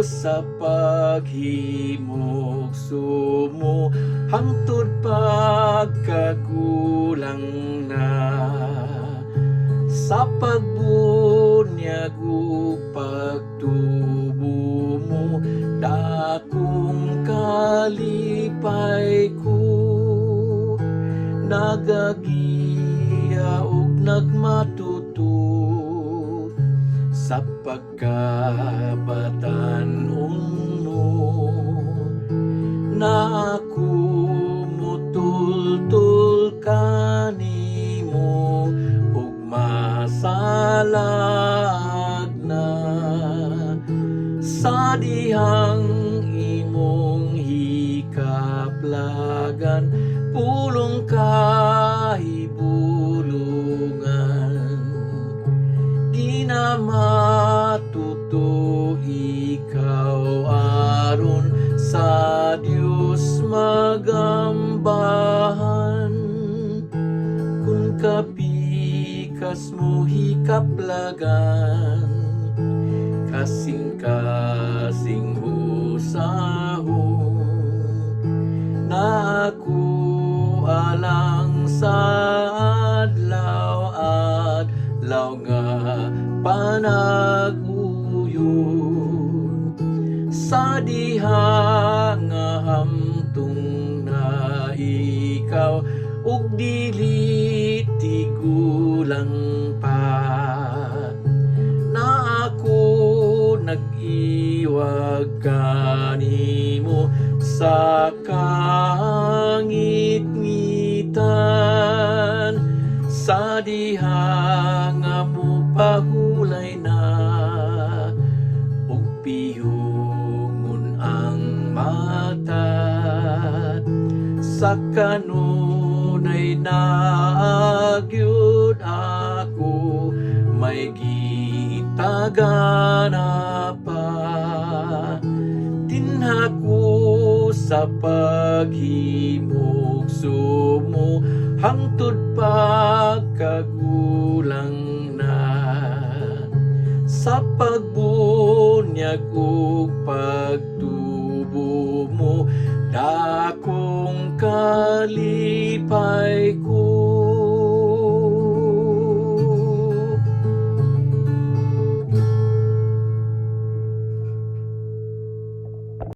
sa paghimugso mo hangtod pagkagulang na, sa pagbunyag ug pagtubo mo, dakong kalipay ko. Nagagiya ug nagmatuto sa pagkabatan-on mo, na ako mutultul kanimo ug masalag na sa dihang imong hikaplagan, pulong kahibulungan. Di na matuto ikaw aron sa Dios magambahan, kung kapikas mo hikaplagan, kasing-kasing usahon na ako alang sa adlaw adlaw nga panag-uyon, sa diha nga hamtong na ikaw ug dili tigulang pa, na ako nag-iwag kanimo sa kangitngitan, sa diha nga mopahulay na ug piyungon ang mata, sa kanunay naa gyud ako may gitagana pa. Dinha ko sa paghimugso mo hangtod pagkagulang na, sa pagbunyag ug pagtubo mo, dakong kalipay.